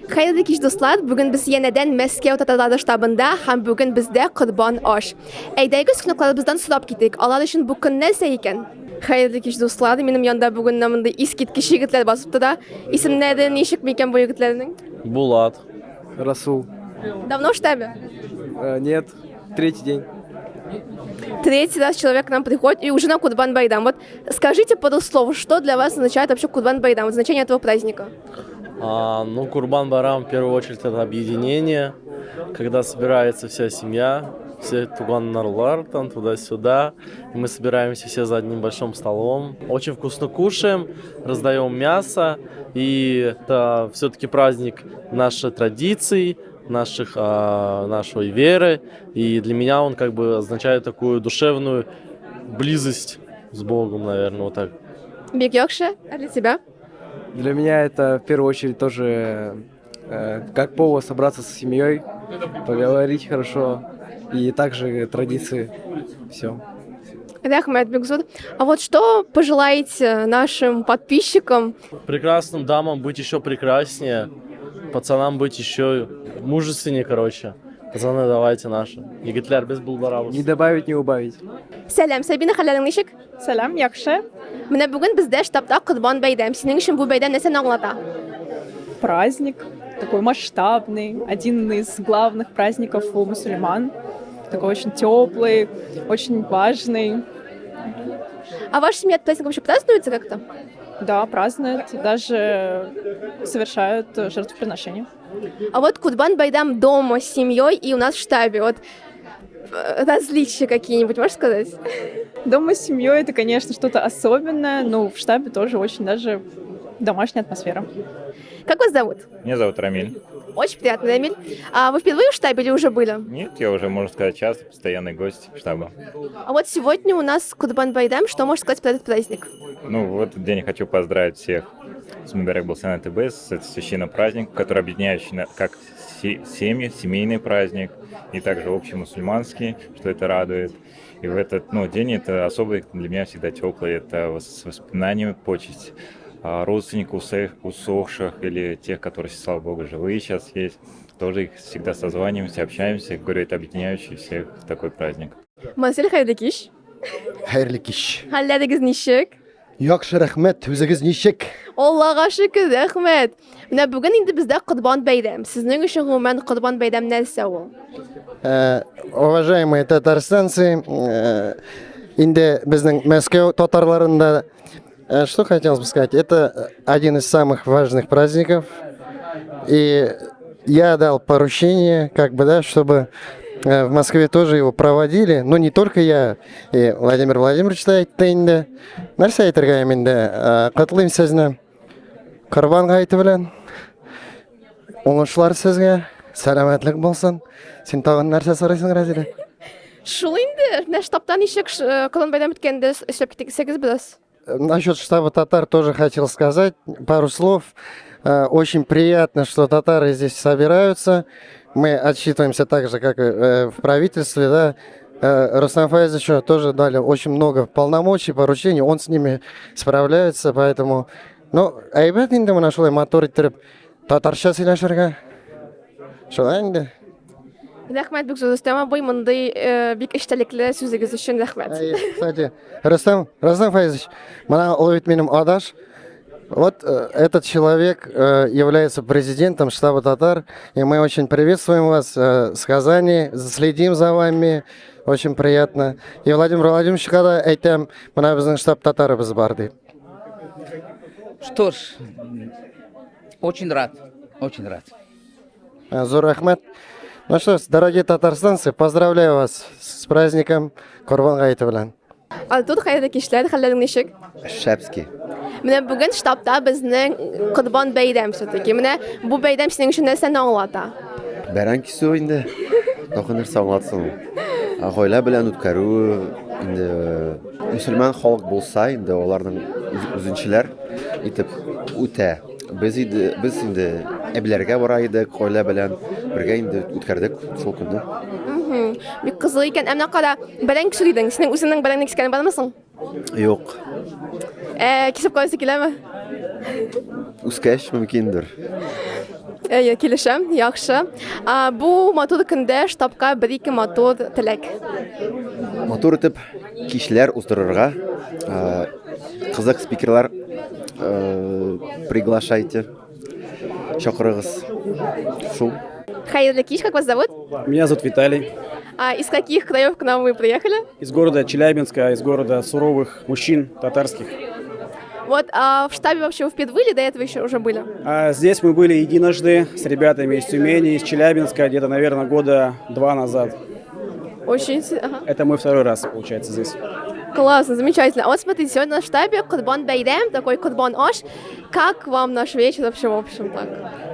Хәерле кич, дуслар! Бүген без янәдән Мәскәү татарлары штабында һәм бүген бездә Корбан аш. Әйдәгез, кунакларыбыздан сорап китик, алар өчен бу көн нәрсә икән? Хәерле кич, дуслар! Минем янда бүген менә мондый искиткеч егетләр басып тора. Исемнәре ничек микән бу егетләрнең? Булат. Расул. Давно в штабе? Нет, третий день. Третий раз человек к нам приходит и уже на Курбан Байрам. Вот скажите пару слов, что для вас означает вообще Курбан Байрам, вот значение этого праздника? Ну, Курбан Байрам, в первую очередь, это объединение, когда собирается вся семья, все туганнарлар там туда-сюда. И мы собираемся все за одним большим столом. Очень вкусно кушаем, раздаем мясо. И это все-таки праздник нашей традиции, нашей веры. И для меня он как бы означает такую душевную близость с Богом, наверное, вот так. Бик яхшы, а для тебя? Для меня это в первую очередь тоже как повод собраться с семьей, поговорить хорошо и также традиции. Все. Рәхмәт, бик зур. А вот что пожелаете нашим подписчикам? Прекрасным дамам быть еще прекраснее, пацанам быть еще мужественнее, короче. Пацаны, давайте наши. Егетләр, без булдырабыз. Не добавить, не убавить. Сәлам, Сабина, хәлләрең ничек? Сәлам, яхшы. Менә бүген бездә штабта Корбан бәйрәм. Синең өчен бу бәйрәм нәрсәне аңлата? Праздник такой масштабный, один из главных праздников у мусульман. Такой очень теплый, очень важный. А ваша семья этот праздник вообще празднуется как-то? Да, празднуют, даже совершают жертвоприношения. А вот Курбан Байрам дома с семьей и у нас в штабе. Вот различия какие-нибудь, можешь сказать? Дома с семьей это, конечно, что-то особенное, но в штабе тоже очень даже домашняя атмосфера. Как вас зовут? Меня зовут Рамиль. Очень приятно, Рамиль. А вы впервые в штабе или уже были? Нет, я уже, можно сказать, часто постоянный гость штаба. А вот сегодня у нас Курбан Байрам. Что можешь сказать про этот праздник? Ну, в этот день я хочу поздравить всех с Мубарак булсын ТБ, с это священным праздник, который объединяющий как семьи, семейный праздник, и также общий мусульманский, что это радует. И в этот, ну, день это особый для меня всегда теплый, это с воспоминаниями, почесть родственников усохших или тех, которые, слава богу, живые сейчас есть. Тоже их всегда созваниваемся, общаемся. Говорю, это объединяющий всех такой праздник. Марсель, хәерле кич. Хәерле кич. Хәлләрегез ничек? Яхшы, рәхмәт. Үзегез ничек? Аллага шөкер, рәхмәт. Менә бүген инде бездә Корбан бәйрәм. Сезнең өчен гомумән Корбан бәйрәм нәрсә ул? Уважаемые татарстанцы, инде безнең Мәскәү татарларында что хотелось бы сказать, это один из самых важных праздников. И я дал поручение, как бы, да, чтобы в Москве тоже его проводили. Но не только я, и Владимир Владимирович та әйтте инде. Нәрсә әйтергә инде, котлыйм сезне. Корбан гаете белән. Уңышлар сезгә, сәламәтлек булсын. Син тагын нәрсә сорыйсың, Разилә? Шул инде, менә штабта ничек Корбан бәйрәм үткәндә эшләп китсәгез бераз. Насчет штаба татар тоже хотел сказать пару слов. Очень приятно, что татары здесь собираются. Мы отчитываемся так же, как и в правительстве. Да? Рустам Фаизовичу тоже дали очень много полномочий, поручений. Он с ними справляется, поэтому. Ну, әйбәт инде менә шулай матур иттереп татарча сөйләшергә. Шулай инде. Рәхмәт бик зур, Рөстәм абый, мондый бик эчтәлекле сүзегез өчен рәхмәт. Кстати, Рустам Фаизович, менә ул бит минем адаш. Вот этот человек является президентом штаба татар, и мы очень приветствуем вас с Казани, следим за вами, очень приятно. И Владимир Владимировичка да әйтәм, менә безнең штаб татарыбыз бар дип. Что ж, очень рад, очень рад. Зур рәхмәт. Ну что ж, дорогие татарстанцы, поздравляю вас с праздником Корбан гаете белән. Артур, хәерле кичләр, хәлләрең ничек? Шәпски. Менә бүген штабта безнең Корбан бәйрәм все-таки. Менә бу бәйрәм синең өчен нәрсәне аңлата? Бәрән кисү инде. Тагын нәрсә аңлатсын ул? Гаилә белән үткәрү инде, мөселман халык булса инде аларның үзенчеләр итеп үтә. Без инде әбиләргә бара идек, гаилә белән бергә инде үткәрдек шул көнне. Бик кызык икән. Ә менә кара, бәрән кисү дидең. Синең үзеңнең бәрәнне кискәнең бармы соң? Юк. Ә, кисеп карыйсы киләме? Үскәч мөмкиндер. Әйе, килешәм, яхшы. А, бу матур көндә штабка бер-ике матур теләк. Матур итеп кичләр уздырырга, кызык спикерлар приглашайте, чакырыгыз. Шул. Хәерле кич, как вас зовут? Меня зовут Виталий. А из каких краев к нам вы приехали? Из города Челябинска, из города суровых мужчин татарских. Вот, а в штабе вообще вы впервые или до этого еще уже были? А здесь мы были единожды с ребятами из Тюмени, из Челябинска, где-то, наверное, года два назад. Очень... Ага. Это мой второй раз, получается, здесь. Классно, замечательно. А вот смотрите, сегодня на штабе Корбан Байрам, такой Корбан Аш. Как вам наш вечер вообще, в общем, так?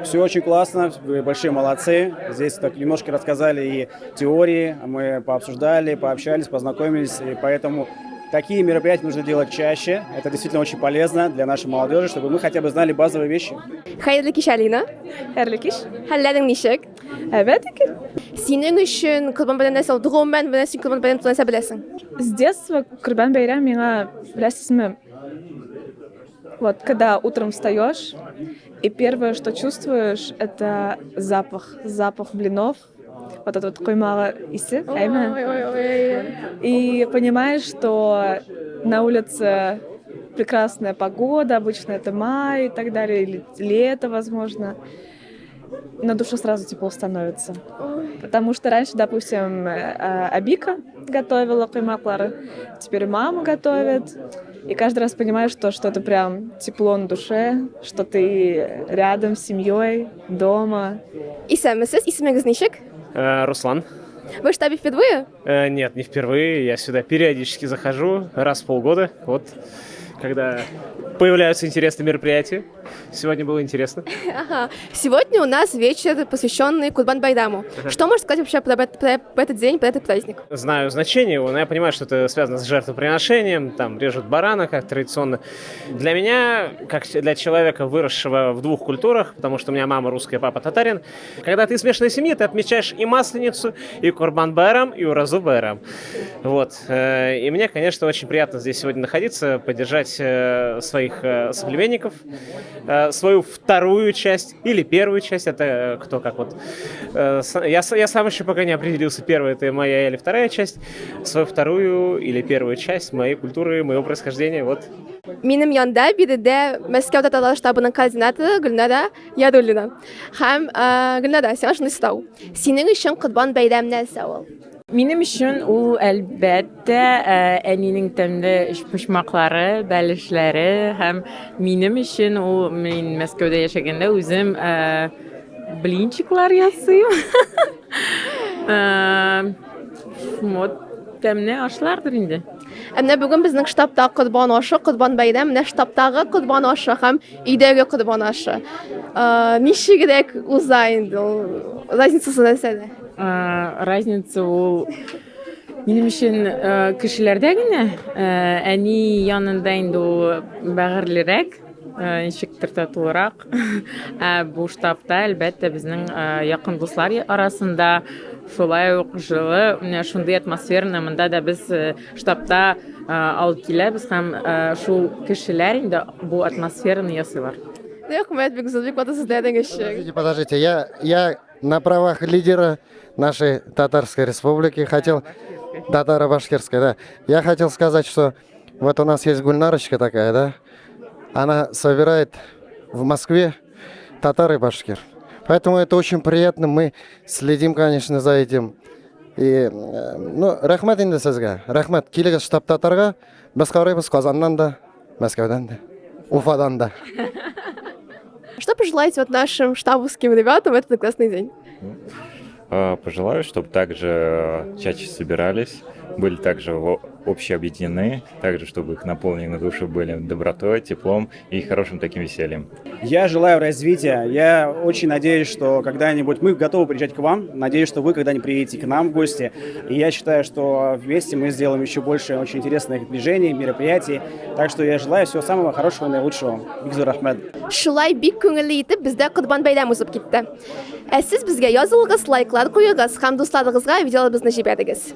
Все очень классно, вы большие молодцы. Здесь так немножко рассказали и теории, мы пообсуждали, пообщались, познакомились, и поэтому такие мероприятия нужно делать чаще. Это действительно очень полезно для нашей молодежи, чтобы мы хотя бы знали базовые вещи. Хәерле кич, Алина. Хәерле кич. Хәлләрең ничек? Әйбәт икән. Синең өчен Корбан бәйрәме нәрсә ул? Гомумән, менә син Корбан бәйрәме турында нәрсә беләсең? С детства Корбан бәйрәм миңа, беләсезме, вот когда утром встаешь, и первое, что чувствуешь, это запах, запах блинов, вот этот вот коймак исе, әйме? И понимаешь, что на улице прекрасная погода, обычно это май и так далее, или лето, возможно. На душе сразу тепло становится. Потому что раньше, допустим, әбикә готовила коймаклары, теперь мама готовит. И каждый раз понимаешь, что это прям тепло на душе, что ты рядом с семьей, дома. Исәнмесез, исемегез ничек? Руслан. Вы в штабе впервые? Нет, не впервые. Я сюда периодически захожу, раз в полгода. Вот, когда появляются интересные мероприятия. Сегодня было интересно. Ага. Сегодня у нас вечер, посвященный Курбан Байраму. Что можешь сказать вообще про этот день, про этот праздник? Знаю значение его, но я понимаю, что это связано с жертвоприношением, там режут барана, как традиционно. Для меня, как для человека, выросшего в двух культурах, потому что у меня мама русская, папа татарин, когда ты из смешанной семьи, ты отмечаешь и Масленицу, и Курбан Байрам, и Уразу Байрам. Вот. И мне, конечно, очень приятно здесь сегодня находиться, поддержать своих соплеменников, свою вторую часть или первую часть, это кто как вот. Я сам еще пока не определился, первая это моя или вторая часть, свою вторую или первую часть моей культуры, моего происхождения, вот. Минем янда биредә Мәскәү татарлар штабының координаторы Гөлнара Яруллина. Һәм Гөлнара, сиңа шундый сорау. Синең өчен Корбан бәйрәм нәрсә ул? Минем өчен ул, әлбәттә, әнинең тәмле өчпочмаклары, бәлешләре һәм минем өчен ул, мин Мәскәүдә яшәгәндә үзем блинчиклар ясыйм. Вот тәмле ашлардыр инде. Ә менә бүген безнең штабта Корбан ашы, Корбан бәйрәм, менә штабтагы Корбан ашы һәм өйдәге Корбан ашы. Ничегрәк уза инде ул? Разницасы нәрсәдә? Разница ул минем өчен кешеләрдә генә. Әни янында инде ул бәгырьлерәк, ничектер татулырак. Ә бу штабта, әлбәттә, безнең якын дуслар арасында шулай ук җылы, менә шундый атмосфераны монда да без штабта алып киләбез һәм шул кешеләр инде бу атмосфераны ясыйлар. Рәхмәт, бик зур, бик матур сүзләрең өчен. Подождите, подождите, я на правах лидера нашей Татарской республики хотел, татаро-башкирской, да, я хотел сказать, что вот у нас есть Гульнарочка такая, да, она собирает в Москве татар и башкир. Поэтому это очень приятно, мы следим, конечно, за этим. И, ну, рәхмәт инде сезгә, рәхмәт. Килегез штаб татарга, без карыйбыз Казаннан да, Мәскәүдән дә, Уфадан да. Что пожелаете вот нашим штабовским ребятам в этот прекрасный день? Пожелаю, чтобы также чаще собирались, были также общеобъединены, также, чтобы их наполнены души были добротой, теплом и хорошим таким весельем. Я желаю развития. Я очень надеюсь, что когда-нибудь мы готовы приезжать к вам. Надеюсь, что вы когда-нибудь приедете к нам в гости. И я считаю, что вместе мы сделаем еще больше очень интересных движений, мероприятий. Так что я желаю всего самого хорошего и наилучшего. Бик зур рәхмәт. Шулай бик күңелле итеп бездә Корбан бәйрәм узып китте. Ә сез безгә язылыгыз, лайклар куегыз һәм дусларыгызга видеоларыбызны җибәрегез.